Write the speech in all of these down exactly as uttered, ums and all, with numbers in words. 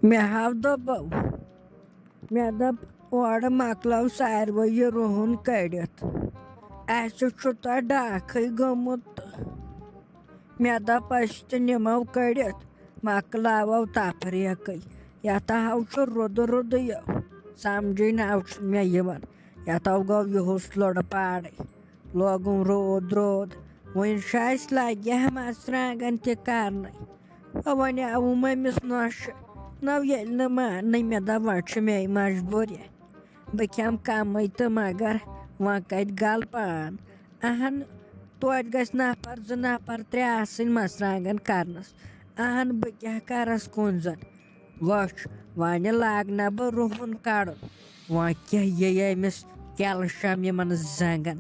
مےٚ ہاو دوٚپو، مےٚ دوٚپ، اورٕ مۄکلٲو ساروٕے یہِ رُہُن کٔڑِتھ۔ اَسہِ چھُ تۄہہِ ڈاکھٕے گوٚمُت۔ مےٚ دوٚپ، أسۍ تہِ نِمو کٔڑِتھ، مۄکلاوو تفریٖقٕے۔ یَتھ ہاو چھُ رُدٕ رُدٕ یہِ، سَمجھٕے ناو چھُ مےٚ یِوان۔ یَتھ ہاو گوٚو یِہُس لُڑٕ پاڑٕے۔ لوگُن روٗد روٗد۔ وۄنۍ چھُ اَسہِ لگہِ ہا مرژٕوانٛگن تہِ کرنَے۔ وۄنۍ آوُم أمِس نۄشہِ۔ نہ ییٚلہِ نہٕ ماننٕے، مےٚ دوٚپ، وۄنۍ چھِ مے مجبوٗری۔ بہٕ کھٮ۪مہٕ کمٕے تہٕ مگر وۄنۍ کتہِ گل پان؟ اہن، توتہِ گژھِ نفر زٕ نفر ترٛےٚ آسٕنۍ مرژٕوانٛگن کرنس۔ اہن، بہٕ کیٛاہ کرس کُن زن؟ وٕچھ، وۄنۍ لاگہٕ نہ بہٕ رُہُن کڑُن۔ وۄنۍ کیٛاہ ییہِ أمِس کیلشم یِمن زنٛگن؟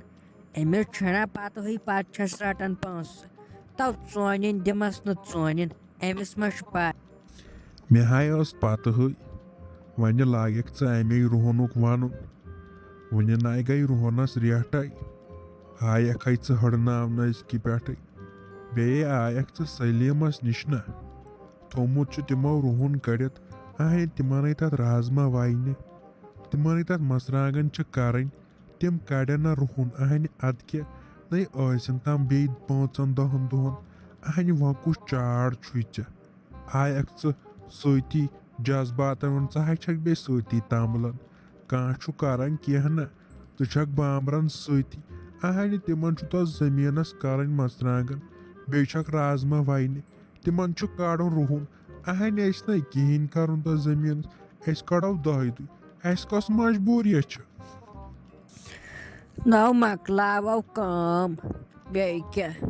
أمِس چھَنا پتہٕے، پتہٕ چھَس رٹان پونٛسہٕ۔ تو ژونِنۍ دِمس نہٕ ژونِنۍ، أمِس ما چھُ پَے؟ مےٚ ہاے ٲس پتہٕے، وۄنۍ لایکھ ژٕ اَمے رُہنُک وَنُن۔ وُنہِ نَے گٔے رُہنَس ریٹھے، آیکھے ژٕ ہٕڑناونہٕ أزکہِ پٮ۪ٹھٕے۔ بیٚیے آیکھ ژٕ سلیمس نِش نہ۔ تھوٚمُت چھُ تِمو رُہُن کٔڑِتھ، اہنہِ تِمنٕے تتھ رازما وینہِ، تِمنٕے تتھ مرژٕوانٛگن چھِ کرٕنۍ۔ تِم کڑن نہ رُہُن، اہنہِ ادٕ کیٛاہ نَے ٲسِن تام بیٚیہِ پانٛژن دہن دۄہن۔ اہنہِ وۄنۍ کُس چاڑ چھُے ژےٚ؟ آیکھ ژٕ سۭتی جذباتن، وۄنۍ ژٕ ہا چھکھ بیٚیہِ سۭتی تمبلان۔ کانٛہہ چھُ کران کینٛہہ نہ، ژٕ چھکھ بامبران سۭتی۔ اہنہِ تِمن چھُ تتھ زٔمیٖنس کرٕنۍ مرژٕوانٛگن، بیٚیہِ چھکھ رازما وینہِ۔ تِمن چھُ کڑُن رُہُن۔ اہنہِ اَسہِ نَے کِہیٖنۍ کرُن تتھ زٔمیٖنس، أسۍ کڑو دۄہے دُے۔ اَسہِ کۄس مجبوٗری چھِ؟ نو مۄکلاوو کٲم، بیٚیہِ کیٛاہ؟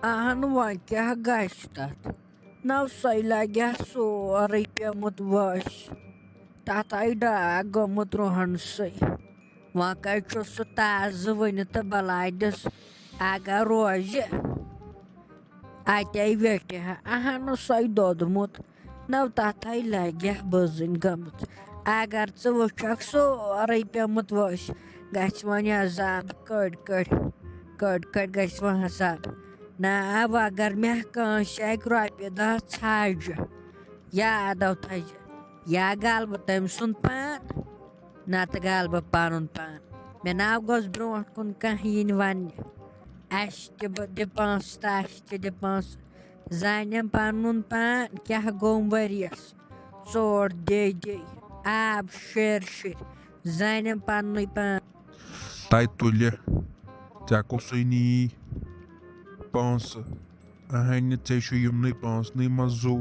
اہن، وۄنۍ کیٛاہ گژھِ تتھ؟ نو سۄے لگہِ ہا سورُے پیومُت وٲسۍ۔ تتھ آیہِ ڈاکھ گوٚمُت رُہنسٕے۔ وۄنۍ کتہِ چھُ سُہ تازٕ وُنہِ تہٕ بلاے دِس اگر روزِ۔ اتے ویٹہِ ہا، اہن سۄے دوٚدمُت۔ نو تتھے لگہِ ہا بٔزٕنۍ گٔمٕژ۔ اگر ژٕ وٕچھکھ سورُے پیومُت وٲسۍ، گژھِ وۄنۍ عذاب کٔڑۍ کٔڑۍ، کٔڑۍ کٔڑۍ گژھِ وۄنۍ عذاب۔ نہ، اگر مےٚ کٲنٛسہِ اکہِ رۄپیہِ دہ ژھاجہِ، یاد او تھٲیزِ، یا گل بہٕ تٔمۍ سُنٛد پان، نتہٕ گل بہٕ پنُن پان۔ مےٚ ناو گوٚژھ برونٛٹھ کُن کانٛہہ یِنۍ وننہِ، اسہِ تہِ بہٕ دِ پونٛسہٕ تہٕ اسہِ تہِ دِ پونٛسہٕ۔ زانٮ۪م پنُن پان کیٛاہ گوٚم ؤریس۔ ژوٹ دے دے، آب شیر شیر، زانٮ۪م پننُے پان۔ تَے تُلہِ، ژےٚ کُسُے نِیی پونٛسہٕ؟ اہنہِ، ژےٚ چھُ یِمنٕے پونٛسنٕے منٛز زُو۔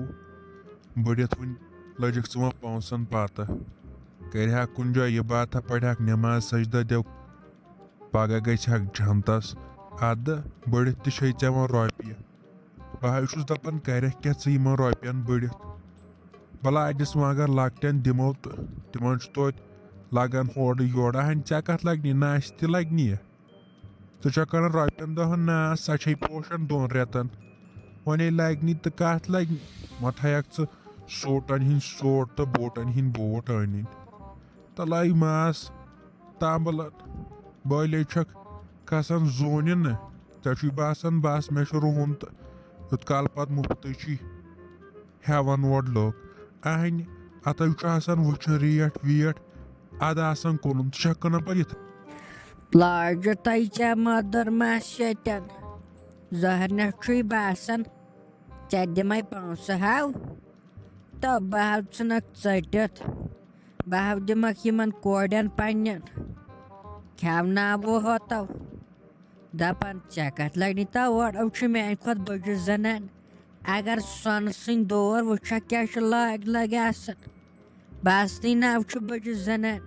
بٔڑِتھ وُنہِ لٔجِکھ ژٕ وۄنۍ پونٛسن پتہٕ۔ کرِ ہا کُنہِ جایہِ عبادتھا، پرِ ہاکھ نٮ۪ماز سجدہ دِو، پگاہ گژھِ ہاکھ جنتس۔ ادٕ بٔڑِتھ تہِ چھے ژےٚ وۄنۍ رۄپیہِ۔ بہٕ ہا چھُس دپان، کرکھ کیٛاہ ژٕ یِمن رۄپین بٔڑِتھ؟ بلہ اتہِ دِس وۄنۍ اگر لۄکٹٮ۪ن دِمو تہٕ تِمن چھُ توتہِ لگان ہورٕ یورٕ۔ اہن، ژےٚ کتھ لگنی؟ نہ، اسہِ تہِ لگنی۔ ژٕ چھکھ کران رۄپین دہن ناس، سۄ چھے پوشان دۄن رٮ۪تن۔ وۄنۍ لگنی تہٕ کتھ لگنی؟ وۄنۍ تھایکھ ژٕ سوٹن ہٕنٛدۍ سوٹ تہٕ بوٹن ہٕنٛدۍ بوٹ أنِنۍ۔ تہٕ لایہِ ماس تامبلن۔ بٲلے چھکھ کھسان زوٗنہِ نہٕ۔ ژےٚ چھُے باسان بس مےٚ چھُ رُہُن تہٕ یوٚت کال پتہٕ مُفتٕے چھُے ہٮ۪وان اورٕ لوٚگ۔ اہنہِ، اتھے چھُ آسان وٕچھُن ریٹ ویٹ، ادٕ آسان کٕنُن۔ ژٕ چھکھ کٕنان پتہٕ یِتھ؟ لاجہِ تۄہہِ ژےٚ مٔدٕر مَس ییٚتٮ۪ن؟ زہرنس چھُے باسان، ژےٚ دِمے پونٛسہٕ ہاو، تہٕ بہٕ ہاو ژھٕنکھ ژٔٹِتھ۔ بہٕ ہاو دِمکھ یِمن کورٮ۪ن پننٮ۪ن، کھٮ۪وناوو ہوتو۔ دپان، ژےٚ کتھ لگنی تور؟ یِم چھِ میانہِ کھۄتہٕ بٔجہِ زنان۔ اگر سۄنہٕ سٕنٛدۍ دور وٕچھکھ، کیٛاہ چھِ لٲگۍ لٲگۍ آسان۔ باسنٕے ناو چھُ بٔجہِ زنان۔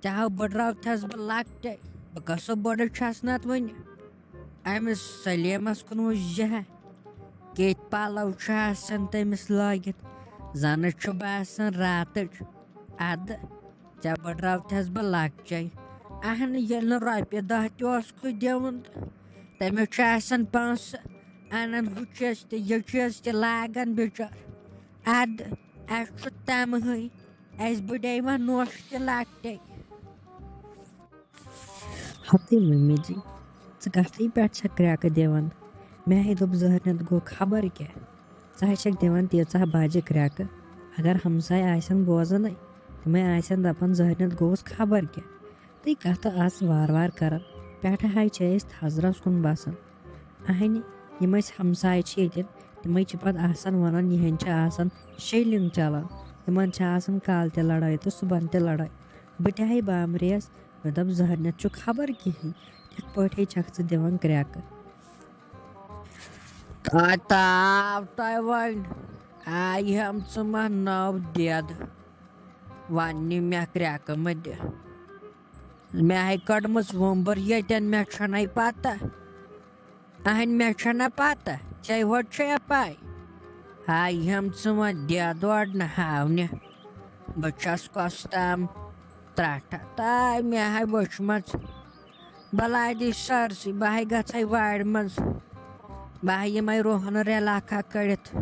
ژےٚ ہاو بٔڈراو تھس بہٕ لۄکٹے، بہٕ کۄسو بٔڑٕچ چھس نتہٕ وُنہِ۔ أمِس سلیمس کُن وٕچھ زِ ہا، کِتھۍ پلو چھِ آسان تٔمِس لٲگِتھ، زنہٕ چھُ باسان راتٕچ۔ ادٕ ژےٚ بٔڈراو تھس بہٕ لۄکچے۔ اہنہٕ، ییٚلہِ نہٕ رۄپیہِ دہ تہِ اوسکھُے دِوان تہٕ تٔمِس چھُ آسان پونٛسہٕ، انان ہُہ چیٖز تہِ، یہِ چیٖز تہِ لاگان بِچور۔ ادٕ اَسہِ چھُ تَمہٕے، اَسہِ بٕڈے وۄنۍ نوٚش تہِ لۄکٹے۔ ہتٕے مٔمی جی، ژٕ کتھٕے پٮ۪ٹھ چھکھ کرٛٮ۪کہٕ دِوان؟ مےٚ ہے دوٚپ زہرنٮ۪تھ گوٚو خبر کیٛاہ، ژٕ ہے چھکھ دِوان تیٖژاہ بجہِ کرٛٮ۪کہٕ، اگر ہمساے آسن بوزان، تِمے آسن دپان زہرنت گوٚوُس خبر کیٛاہ۔ تہٕ کتھٕ آسہٕ وارٕ وارٕ کران۔ پٮ۪ٹھٕ ہاے چھِ أسۍ تھزرس کُن بسان۔ اہنہِ، یِم أسۍ ہمساے چھِ ییٚتٮ۪ن، تِمے چھِ پتہٕ آسان ونان، یِہنٛدۍ چھِ آسان شیلنگ چلان۔ یِمن چھِ آسان کالہٕ تہِ لڑٲے تہٕ صُبحن تہِ لڑٲے۔ بہٕ تہِ ہاے بامریس، مےٚ دوٚپ، زہرنت چھُ خبر کِہیٖنۍ، یِتھ پٲٹھۍ چھکھ ژٕ دِوان کرٛٮ۪کہٕ۔ تۄہہِ تاو تۄہہِ وۄنۍ، آیہِ ہم ژٕ ما نٔو دٮ۪د، وۄنۍ نہِ مےٚ کرٛٮ۪کہٕ مہٕ دِ۔ مےٚ ہے کٔڑمٕژ وۄمبٕر ییٚتٮ۪ن، مےٚ چھَنَے پَتہ۔ اہن، مےٚ چھَنہ پَتہ، ژےٚ ہوت چھےٚ پَے۔ آیہِ ہم ژٕ وۄنۍ دٮ۪د اورٕ نہ ہاونہِ۔ بہٕ چھَس کۄس تام ترٛٹھ۔ تاے مےٚ ہاے وٕچھمٕژ۔ بلاے دی سٲرسٕے، بہٕ ہاے گژھے وارِ منٛز۔ بہٕ ہاے یِمے روہنہٕ ریلاکھا کٔڑِتھ۔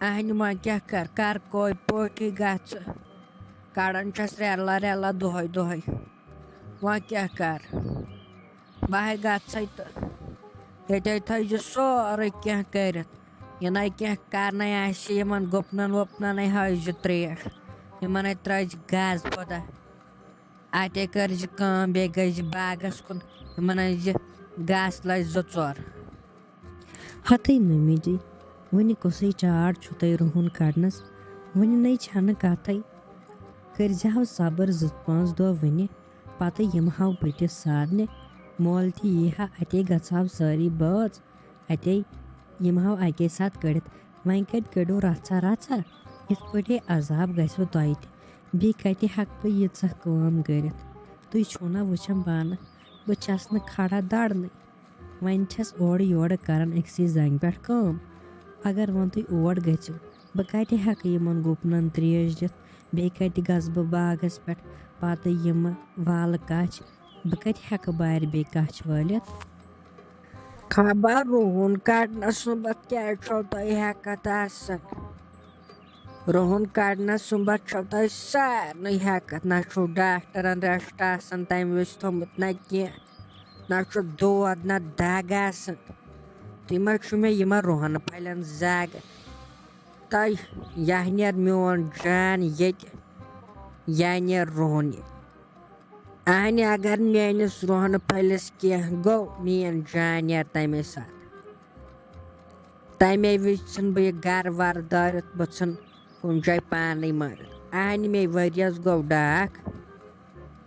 اہنہِ وۄنۍ کیٛاہ کر، کر کوے پٲٹھی گژھٕ۔ کڑان چھَس ریلا ریلا دۄہے دۄہے۔ وۄنۍ کیٛاہ کر؟ بہٕ ہاے گژھے تہٕ ییٚتے تھٲیزِ سورُے کینٛہہ کٔرِتھ۔ یہِ نَے کینٛہہ کرنَے آسہِ، یِمن گُپنن وُپنن ہے ہٲیزِ ترٛیش۔ یِمن ہے ترٲیزِ گاسہٕ پھوٚدا۔ اَتے کٔرزِ کٲم، بیٚیہِ گٔژھزِ باغس کُن، یِمن أنزِ گاسہٕ لَچھ زٕ ژور۔ ہتٕے مٔمی جی، وُنہِ کُسٕے چاڑ چھُ تۄہہِ رُہُن کڑنس؟ وُنہِ نَے چھَنہٕ کتھے۔ کٔرزِہو صبر زٕ پانٛژھ دۄہ وُنہِ، پتہٕ یِمہٕ ہاو بہٕ تہِ سارنہِ۔ مول تہِ یی ہا، اَتے گژھٕ ہاو سٲری بٲژ۔ اَتے یِمہٕ ہاو اَکے ساتہٕ کٔڑِتھ۔ وۄنۍ کَتہِ کٔڑِو رَژھا رَژھا؟ یِتھ پٲٹھۍ عذاب گژھِوٕ تۄہہِ تہِ۔ بیٚیہِ کَتہِ ہٮ۪کہٕ بہٕ ییٖژاہ کٲم کٔرِتھ؟ تُہۍ چھِو نہ وٕچھان پانہٕ، بہٕ چھَس نہٕ کھڑا دَرنٕے۔ وۄنۍ چھَس اورٕ یورٕ کَران أکسٕے زنٛگہِ پٮ۪ٹھ کٲم۔ اگر وۄنۍ تُہۍ اور گٔژھِو، بہٕ کَتہِ ہٮ۪کہٕ یِمَن گُپنَن ترٛیش دِتھ؟ بیٚیہِ کَتہِ گژھٕ بہٕ باغَس پٮ۪ٹھ پَتہٕ یِمہٕ والہٕ کَچھ؟ بہٕ کَتہِ ہٮ۪کہٕ بارِ بیٚیہِ کَچھ وٲلِتھ؟ خبر رُہُن کڑنس سُمبتھ کیٛازِ چھو تۄہہِ ہٮ۪کتھ آسان؟ رُہُن کڑنس سُمبتھ چھو تۄہہِ سارنٕے ہٮ۪کتھ۔ نہ چھُو ڈاکٹرن رٮ۪سٹ آسان تمہِ وِزِ تھوٚمُت، نہ کینٛہہ، نہ چھُ دود نہ دگ آسان۔ تُہۍ ما چھُو مےٚ یِمن رُہن پھلٮ۪ن زاگہٕ؟ تۄہہِ یا نیر میون جان ییٚتہِ، یا نیر رُہُن ییٚتہِ۔ اہنہِ اگر میٲنِس رُہنہٕ پھٔلِس کینٛہہ گوٚو، میٲنۍ جان نیرِ تَمے ساتہٕ۔ تَمے وِزِ ژھٕن بہٕ یہِ گرٕ وَرٕ دٲرِتھ، بہٕ ژھٕن کُنہِ جایہِ پانَے مٲرِتھ۔ اہنہِ مے ؤریَس گوٚو ڈاکھ۔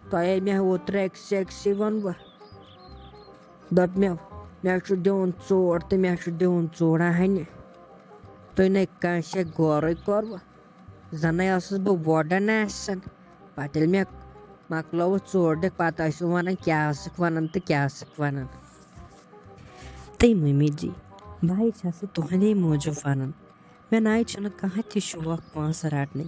تۄہے مےٚ اوترٕ أکسٕے أکسٕے ووٚنوٕ۔ دوٚپ مےٚ، مےٚ چھُ دیُن ژوٗر تہٕ مےٚ چھُ دیُن ژوٗر۔ اہنہِ، تُہۍ نے کٲنٛسے غورٕے کوٚروٕ۔ زَنَے ٲسٕس بہٕ وۄڈَن آسان۔ پَتہٕ ییٚلہِ مےٚ مۄکلووُس ژوٗر دِتھ، پَتہٕ ٲسِو وَنان، "کیٛاہ ٲسٕکھ وَنان تہٕ کیٛاہ ٲسٕکھ وَنان؟" تٔمۍ مٔمی جی، بہٕ ہے چھَس تُہٕنٛدے موٗجوٗب وَنان۔ مےٚ نَے چھُنہٕ کانٛہہ تہِ شوق پونٛسہٕ رَٹنٕے۔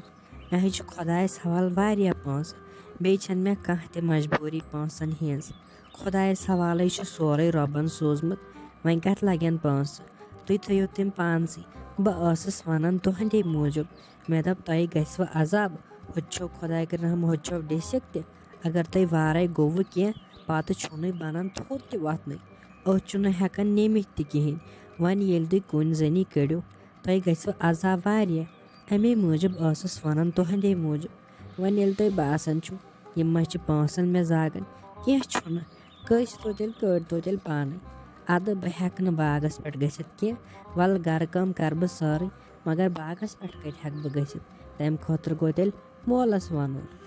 مےٚ ہے چھُ خۄدایَس حوالہٕ واریاہ پونٛسہٕ۔ بیٚیہِ چھَنہٕ مےٚ کانٛہہ تہِ مجبوٗری پونٛسَن ہِنٛز۔ خۄدایَس حوالَے چھُ سورُے رۄبَن سوٗزمُت۔ وۄنۍ کَتھ لَگن پونٛسہٕ؟ تُہۍ تھٲیِو تِم پانسٕے۔ بہٕ ٲسٕس وَنان تُہٕنٛدے موٗجوٗب۔ مےٚ دوٚپ، تۄہہِ گژھِوٕ عذاب، ہُتہِ چھو خۄداے کٔرِنۍ رحم، ہُتہِ چھو ڈیٚسِکھ تہِ۔ اگر تۄہہِ وارَے گوٚوٕ کینٛہہ، پَتہٕ چھُو نہٕ بَنان تھوٚد تہِ وۄتھنُے۔ أتھۍ چھُنہٕ ہٮ۪کان نیٖمِتھ تہِ کِہیٖنۍ۔ وۄنۍ ییٚلہِ تُہۍ کُنۍ زٔنی کٔڑِو، تۄہہِ گژھِوٕ عذاب واریاہ۔ اَمے موٗجوٗب ٲسٕس وَنان تُہٕنٛدے موٗجوٗب۔ وۄنۍ ییٚلہِ تۄہہِ باسان چھُو، یِم ما چھِ پونٛسَن مےٚ زاگَن، کینٛہہ چھُنہٕ۔ کٔسۍ تو تیٚلہِ، کٔڑۍ تو تیٚلہِ پانَے۔ اَدٕ بہٕ ہٮ۪کہٕ نہٕ باغَس پٮ۪ٹھ گٔژھِتھ کینٛہہ۔ وَلہٕ گَرٕ کٲم کَرٕ بہٕ سٲرٕے، مگر باغَس پٮ۪ٹھ کَتہِ ہٮ۪کہٕ بہٕ گٔژھِتھ؟ تَمہِ خٲطرٕ گوٚو تیٚلہِ مولَس وَنُن۔